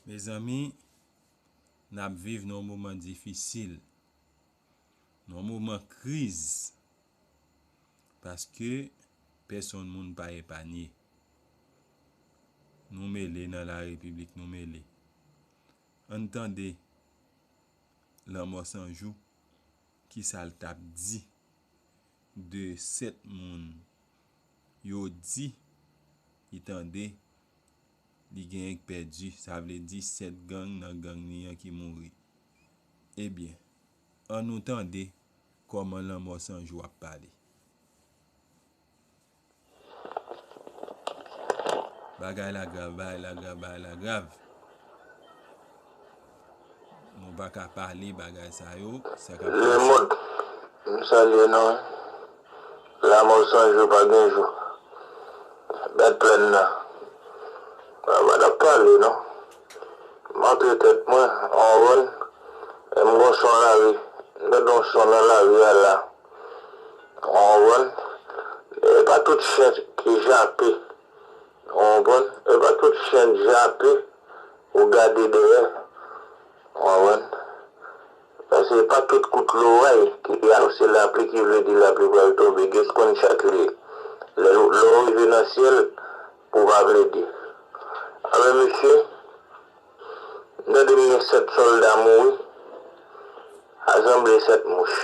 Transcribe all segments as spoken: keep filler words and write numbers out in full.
Mezanmi, n ap viv nan yon moman difisil, nan yon moman kriz, paske pèsonn moun pa epanye. Nou mele nan la repiblik, nou mele. Ann tande Lanmò San Jou, kisa l t ap di de sèt moun yo di li tande li genyen k pèdi, sa vle di sèt gang nan gang li an ki mouri. Ebyen, ann nou tande kòman Lanmò San Jou ap pale. Bagay la grav, bagay la grav, bagay la grav. Nou pa ka pale bagay sa yo, sa k ap pase. Lemond, m salye nou. Lanmò San Jou pa gen jou. Bèt plèn nan. Mwen pa t ap pale non. M antre tèt mwen, w konprann? E m gon son lari. M tande yon son nan lari a la. W konprann? E pa tout chen ki jape. W konprann? E pa tout chen jape ou gade dèyè. W konprann? Paske e pa tout kout loray ki anonse lapli ki vle di lapli pral tonbe. Gen konn chat li ye. Lè lè w rive nan syèl, pou w pa plede. Alò mesye, m tande m gen sèt sòlda mouri. A sanble sèt mouch.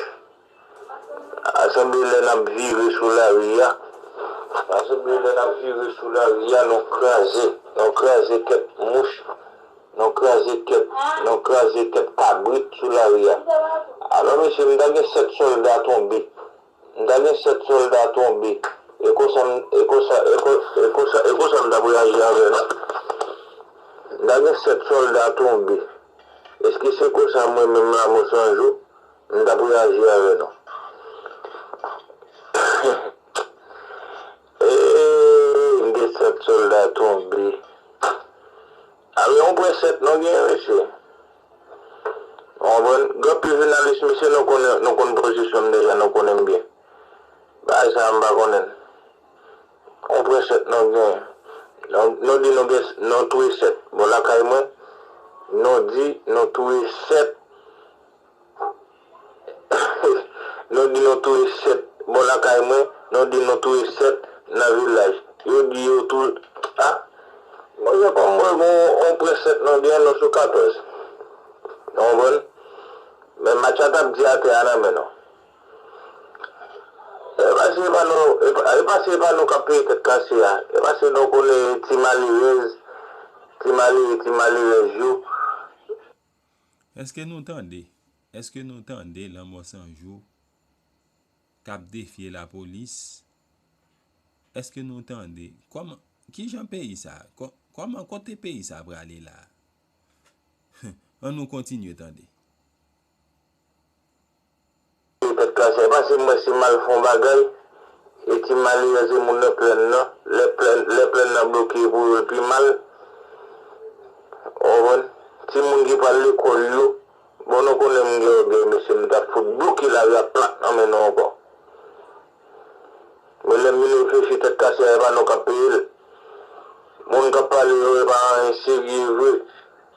A sanble lè n ap vire sou lari a. A sanble lè n ap vire sou lari a, nou kraze, nou kraze kèk mouch, nou kraze kèk, nou kraze kèk kabrit sou lari a. Alò mesye, m ta gen sèt sòlda tonbe. M ta gen sèt sòlda tonbe. E konsa m, e konsa, e kon, e konsa, e konsa m t ap reyaji avè nou. M ta gen sèt sòlda tonbe. Èske se konsa mwen menm Lanmò San Jou, m t ap reyaji avè nou? Eee, m gen sèt sòlda tonbe. Alò, yon pwen sèt nou gen, mesye. Ou konprann? Gen anpil jounalis, mesye, nou konnen, nou konn pozisyon m deja, nou konnen m byen. Bagay sa a, m pa konnen l. Yon pwen sèt nou gen. Nou, nou di nou gen, nou touye sèt bò lakay mwen. Nou di nou touye sèt. Nou di nou touye sèt bò lakay mwen, nou di nou touye sèt nan vilaj. Yo di yo tou, a, mwen, jan kòm mwen, mwen, on pwen sèt nou gen nou sou katòz. Nou konprann? Men match la t ap di atè a nan men nou. E pa si e pa nou, e pa, e pa si e pa nou k ap peye tèt kase a. E pa si nou konnen ti malerèz, ti malere, ti malerèz yo. Èske nou tande? Èske nou tande Lanmò San Jou k ap defye lapolis? Èske nou tande? Kòman, kijan peyi sa? Kò-, kòman, kote peyi sa prale la? Ann nou kontinye tande. Pèt kase, e pa si m wè si m al fè yon bagay, e ti malerèz e moun nan plèn nan, lè plèn, lè plèn nan bloke pou yo l pi mal. Ou konprann? Timoun ki pral lekòl yo, bon, nou konnen m gen ògèy, mesye, m t ap fout bloke lari a plat nan men nou ankò. Men lè m vin reflechi, tèt kase a, e pa nou k ap peye l. Moun k ap pale yo, e pa anyen serye vre.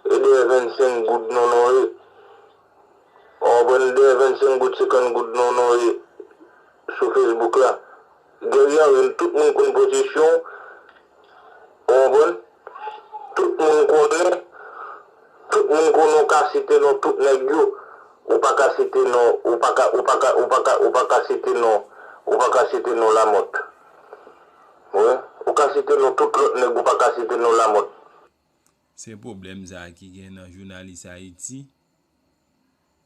E dèyè vennsenk goud nou, nou ye. Ou konprann, dèyè vennsenk goud, senkant goud nou, nou ye sou Facebook la. Guerrier Henry, tout moun konn pozisyon w. Ou konprann? Tout moun konnen, tout moun konnen w ka site non tout nèg yo. Ou pa ka site non, ou pa ka, ou pa ka, ou pa ka, ou pa ka site non, ou pa ka site non Lamothe. Wi, ou ka site non tout lòt nèg, ou pa ka site non Lamothe. Se pwoblèm sa a ki gen nan jounalis Ayiti.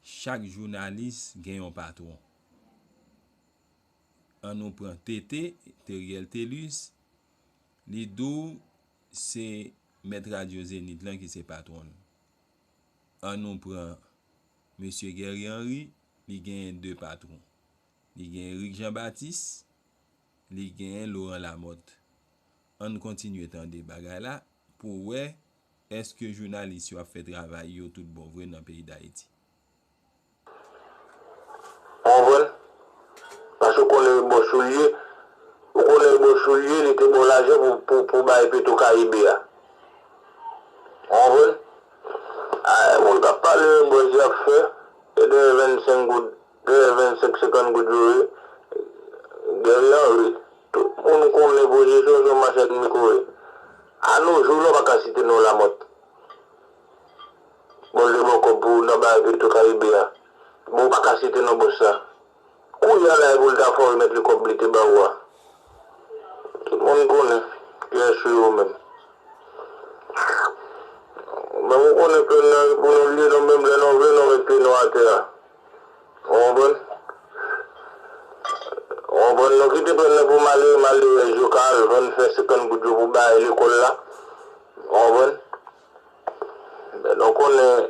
Chak jounalis gen yon patwon. Ann nou pran T T, Teriel Thelus, li di w se mèt radyo Zenith lan ki se patwon l. Ann nou pran mesye Guerrier Henry, li genyen de patwon. Li gen Eric Jean Baptiste, li genyen Laurent Lamothe. Ann kontinye tande bagay la pou w wè èske jounalis yo ap fè travay yo tout bon vre nan peyi Dayiti. Ou konprann? Paske ou konnen e bòs ou l ye, ou konnen e bòs ou l ye, li te ba w lajan pou, pou, pou bay Petro Caribe a. Ou konprann? y ap fè, e dèyè vennsenk goud, dèyè vennsenk, senkant goud yo ye, Guerrier Henry. Tout moun konnen pozisyon se yon machann mikwo ye. Anojou la, w pa ka site non Lamòt. Bon, l te ba w kòb pou w nan bagay Petro Caribe a. Bon, w pa ka site non bòs la. Kounye a la, e pou l ta fè w remèt li kòb li te ba ou a. Tout moun konnen kiyès yo menm. Men ou konnen plen nan, pou nou lye nou menm lè nou vle, nou met pye nou atè a. Ou konprann? Ou konprann? Nou kite plen nan pou malere, malerèz yo ka al vann, fè senkant goud yo pou bay lekòl la. Ou konprann? Men nou konnen,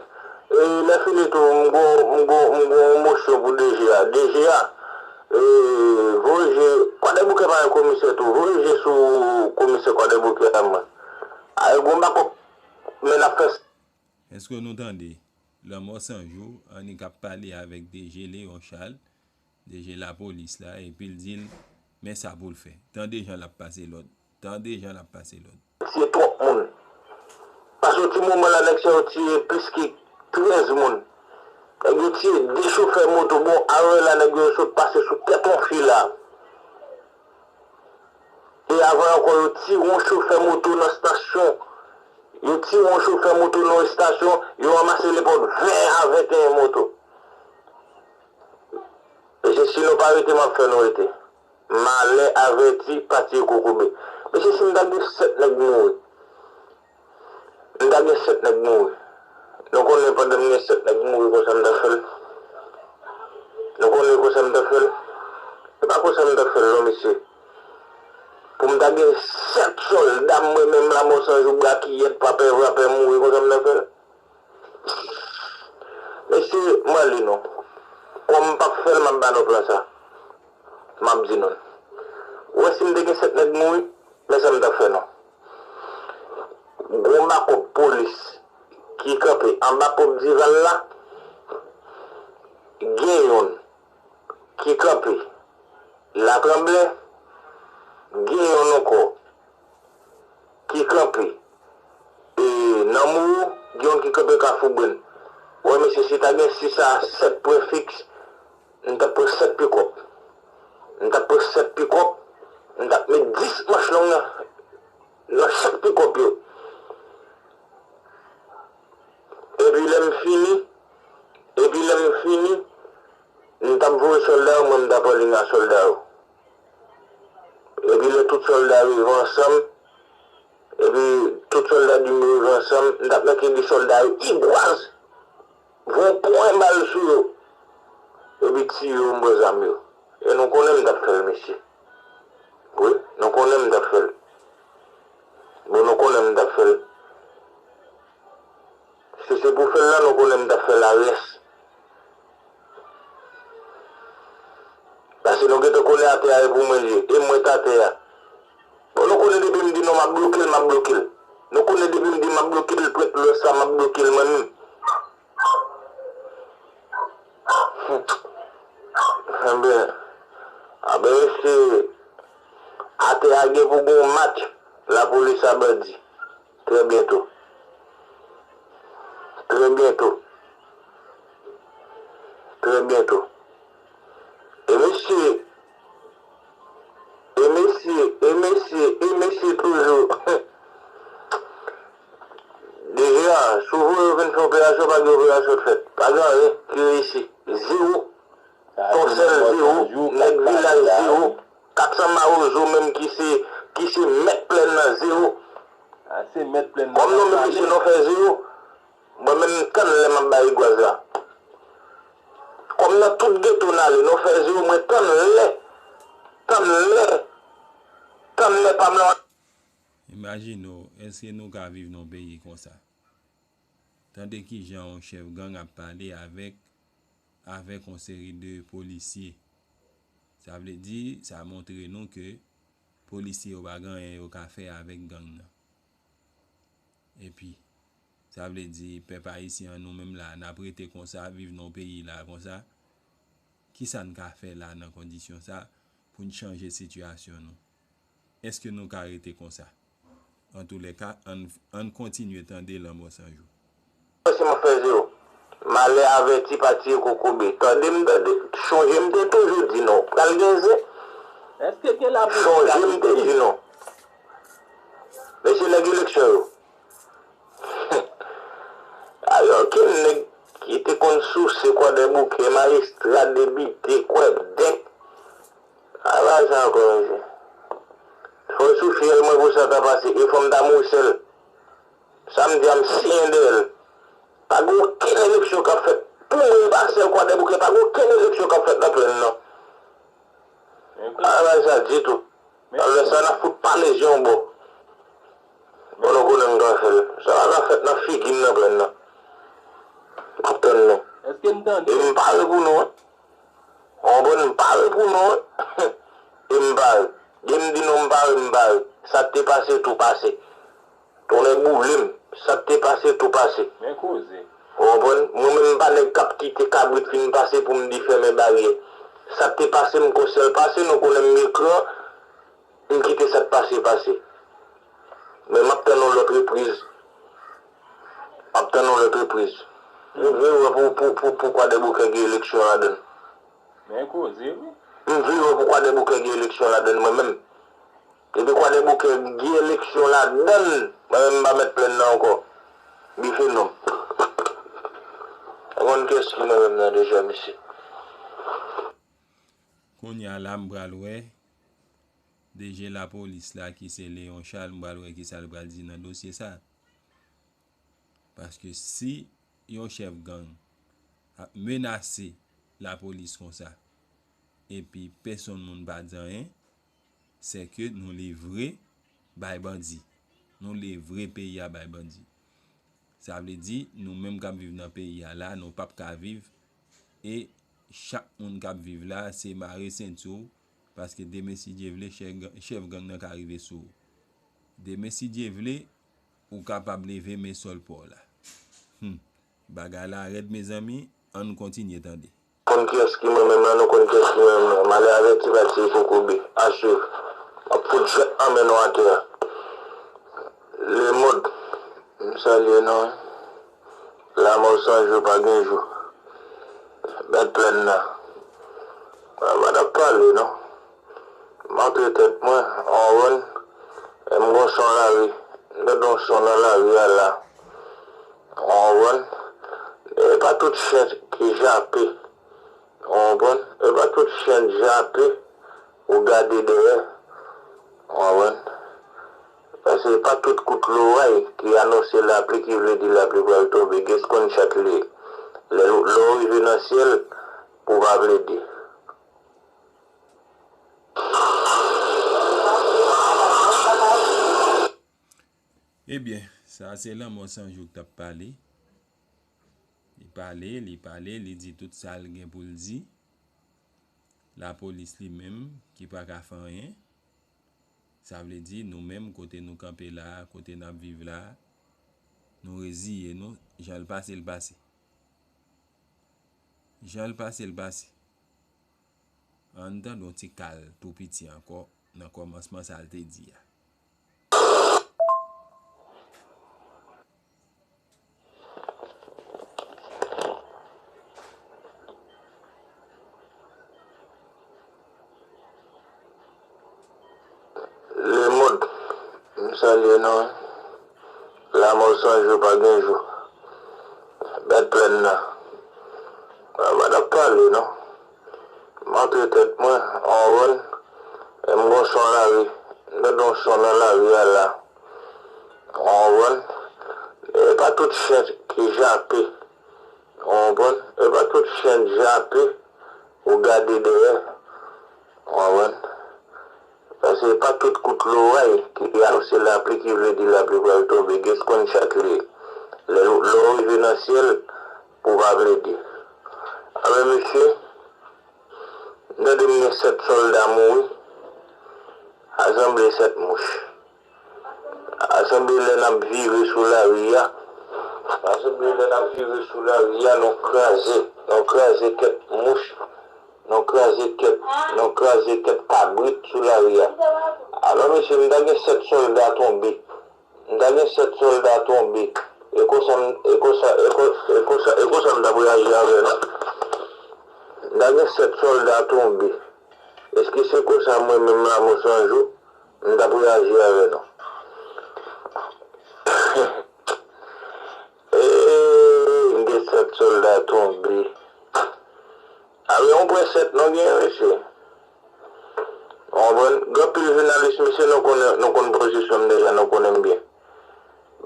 e, lè fini tou, m gon, m gon, m gon yon mosyon pou D G a. D G a, e, voye je, Kwadèboukè pa gen komisè tou, voye je sou komisè Kwadèboukè a mwen. A, e gon bakòp, men n ap fè. Èske nou tande? Lanmò San Jou, annik ap pale avèk D G Léon Charles, D G lapolis la, epi l di l, men sa pou l fè. Tande jan l ap pase lòd. Tande jan l ap pase lòd. Tiye twòp moun. Pase yon ti moman la, nèg sa yo tiye plis ke trèz moun. Nèg yo tiye de chofè moto. Bon, alè la, nèg yo sot pase sou tèt yon fi la. E avan ankò, yo tire yon chofè moto nan estasyon. Yo tire yon chofè moto nan estasyon. Yo ranmase nenpòt ven a venteyen moto. Mesye, si nou pa rete, m ap fè nou rete. Malè avèti, pa tiye kokobe. Mesye, si m ta gen sèt nèg mouri. M ta gen sèt nèg mouri. Nou konnen pandan m gen sèt nèg mouri konsa m ta fè l. Nou konnen konsa m ta fè l. Se pa konsa m ta fè l non, mesye. Pou m ta gen sèt sòlda m mwen menm Lanmò San Jou, brakiyèt, papè vrapè mouri konsa m ta fè l. Mesye, m ale non. Kòm m p ap fè l, m ap ba nou plan sa. M ap di nou. Ou wè si m te gen sèt nèg mouri, men sa m t ap fè non. Gwo bakòp polis ki kanpe anba ponp Dival la, gen youn ki kanpe Latranblè, gen youn ankò ki kanpe, e, nan Mou, gen youn ki kanpe Kafou Brenn. Ou wè, mesye, si ta gen sis a sèt pwen fiks, m t ap pran sèt pikòp. M t ap pran sèt pikòp, m t ap met dis manch long nan, nan chak pikòp yo. Epi lè m fini, epi lè m fini, m t ap voye sòlda yo, mwen m t ap anliy a sòlda yo. Epi lè tout sòlda yo rive ansanm, epi tout sòlda di m yo rive ansanm, m t ap mete de sòlda yo igwaz, voye yon pwen bal sou yo, epi tiye yo, m pran zam yo. E nou konnen m t ap fè l, mesye. Wi, nou konnen m t ap fè l. Bon, nou konnen m t ap fè l. Si se pou fè l la, nou konnen m t ap fè l a rès. Paske nou gentan konnen atè a e pou mwen l ye, e mwen t atè a. Bon, nou konnen depi m di non, m ap bloke l, m ap bloke l. Nou konnen depi m di m ap bloke l, prèt lwès la, m ap bloke l mwen menm. Enben, enben, mesye, atè a gen pou gen yon match, lapolis a bandi. Trè byento. Trè byento. Trè byento. E mesye, e mesye, e mesye, e mesye toujou. Deja, si w voye yo vin fè operasyon, pa gen operasyon k fèt. Pa gen anyen ki reyisi. Zewo. Tonsèl zewo, nèg vilaj zewo, katsan mawozo menm ki se, ki se mèt plèn nan zewo. Kòm nou menm mesye nou fè zewo, mwen menm m tann lè m ap bay igwaz la. Kòm nan tout geto n ale, nou fè zewo, mwen tann lè, tann lè, tann lè pa m lan. Imajine w, èske nou ka viv nan yon peyi konsa? Tande kijan yon chèf gang ap pale avèk, avèk yon seri de polisye. Sa vle di, sa montre nou ke polisye yo pa gen anyen yo ka fè avèk gang nan. Epi, sa vle di, pèp ayisyen an, nou menm la, n ap rete konsa, viv nan yon peyi la konsa. Kisa n ka fè la nan kondisyon sa pou n chanje sitiyasyon nou? Èske nou ka rete konsa? Antoulèka, ann, ann kontinye tande Lanmò San Jou. Mwen se m ap fè zewo. Malè avèti pa tiye kokobe. Tande m, tande. Chonje m te toujou di non. Pral gen zen. Èske gen lapolis? Chonje m te di non. Mesye nèg eleksyon yo. Ayò, ki nèg ki te konn souse Kwadèboukè, majistra, depite, kwèbdèk. Ala sa ankò, mesye. Fò sou fyèl mwen pou sa ta pase, e fò m ta mouri sèl. Sa m di a, m siyen dèyè l. Pa gen okenn eleksyon k ap fèt. Pou mwen, m pa sèl Kwadèboukè, pa gen okenn eleksyon k ap fèt nan plèn nan. Pa bay sa ditou. Nan lè sa, n ap fout pale je yon bò. Bon, nou konnen m ka fè l. Sa pa ka fèt nan figi m nan plèn nan. M ap tann nou. Èske n tande? E m pare pou nou, wi. Ou konprann? M pare pou nou, wi. E m pare. Depi m di nou m pare, m pare. Sa k te pase, tou pase. Tonnè boule m. Sa k te pase, tou pase. Men koze. Ou konprann? Mwen menm, m pa nèg k ap kite kabrit fin pase pou m di fèmen baryè. Sa k te pase, m konsyan l pase, nou konnen m gen kran, m kite sa k pase, pase. Men m ap tann yon lòt repriz. M ap tann yon lòt repriz. M vle wè pou, pou, pou, pou Kwadèboukè gen eleksyon ladann. Men koze, wi. M vle wè pou Kwadèboukè gen eleksyon ladann, mwen menm. Depi Kwadèboukè gen eleksyon ladann, mwen menm m pa mèt plèn nan ankò. Bife non m. Ou konn kiyès ki mwen menm nan deja, mesye. Kounye a la, m pral wè D G lapolis la, ki se Léon Charles, m pral wè kisa l pral di nan dosye sa. Paske si yon chèf gang ap menase lapolis konsa, epi pèsonn moun pa di anyen, sèke nou livre bay bandi. Nou livre peyi a bay bandi. Sa vle di, nou menm k ap viv nan peyi a la, nou p ap ka viv. E chak moun k ap viv la, se mare senti w, paske demen, si Dye vle, chèf, chèf gang nan ka rive sou ou. Demen, si Dye vle, ou kapab leve men sòl pa w la. Hmm. Bagay la rèd, mezanmi, ann kontinye tande. Konn kiyès ki mwen menm nan, nou konn kiyès ki mwen menm nan. Malè avèti pa tiye kokobe. A swiv. M ap fout jwèt nan men nou atè a. Lemond, m salye nou. Lanmò san jou pa gen jou. Mèt plèn nan. Mwen pa t ap pale, non. M antre tèt mwen, w konprann? E m gon son lari. M tande yon son nan lari a la. W konprann? E pa tout chen ki jape. W konprann? E pa tout chen jape ou gade dèyè. W konprann? Paske e pa tout kout loray ki anonse lapli ki vle di lapli pral tonbe. Gen screenshot li ye. Lè, lè w rive nan syèl, pou w pa plede. Ebyen, sa se Lanmò San Jou k t ap pale. Li pale, li pale, li di tout sa l gen pou l di. Lapolis li menm ki pa ka fè anyen. Sa vle di, nou menm, kote nou kanpe la a, kote n ap viv la a, nou reziye nou, jan l pase, l pase. Jan l pase, l pase. Ann tande yon ti kal tou piti ankò nan kòmansman sa l te di a. Lemond, m salye nou. Lanmò san jou pa gen jou. Mèt plèn nan. Mwen pa t ap pale, non. M antre tèt mwen, w konprann? E m gon son lari. M tande yon son nan lari a la. W konprann? E pa tout chen ki jape. W konprann? E pa tout chen jape ou gade dèyè. W konprann? Paske e pa tout kout loray ki anonse lapli ki vle di lapli pral tonbe. Gen screenshot li ye. Lè, lè w rive nan syèl, pou w pa plede. Anben mesye, m tande m gen sèt sòlda mouri. Sa sanble sèt mouch. Sa sanble lè n ap vire sou lari a. Sa sanble lè n ap vire sou lari a, nou kraze, nou kraze kèk mouch, nou kraze kèk, nou kraze kèk kabrit sou lari a. Alò, mesye, m ta gen sèt sòlda tonbe. M ta gen sèt sòlda tonbe. E Sa m, e konsa, e kon-, e konsa, e konsa m t ap reyaji avè nou. M ta gen sèt sòlda tonbe. Èske se konsa mwen menm la, mwen, Sanjou, m t ap reyaji avè nou? Eee, m gen sèt sòlda tonbe. Alò, yon pwen sèt nou gen, mesye. Ou konprann? Gen anpil jounalis, mesye, nou konnen, nou konn pozisyon m deja, nou konnen m byen.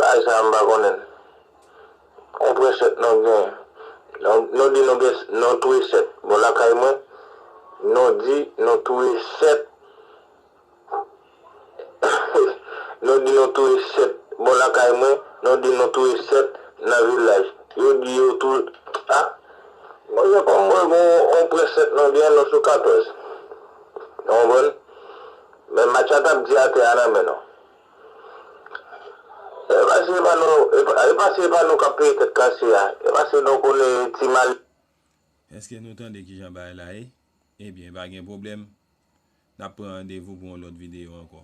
Bagay sa a, m pa konnen l. Yon pwen sèt nou gen. Nou, nou di nou gen, nou touye sèt bò lakay mwen. Nou di nou touye sèt. Nou di nou touye sèt bò lakay mwen. Nou di nou touye sèt nan vilaj. Yo di yo tou, a, mwen, kòm mwen gen yon pwen sèt nou gen, nou sou katòz. Ou konprann? Men match la t ap di atè a nan men nou. E pa si e pa nou, e pa, e pa si e pa nou k ap peye tèt kase a. E pa si nou konnen ti mal. Èske nou tande kijan bagay la ye? Ebyen, pa gen pwoblèm. N ap pran randevou pou yon lòt videyo ankò.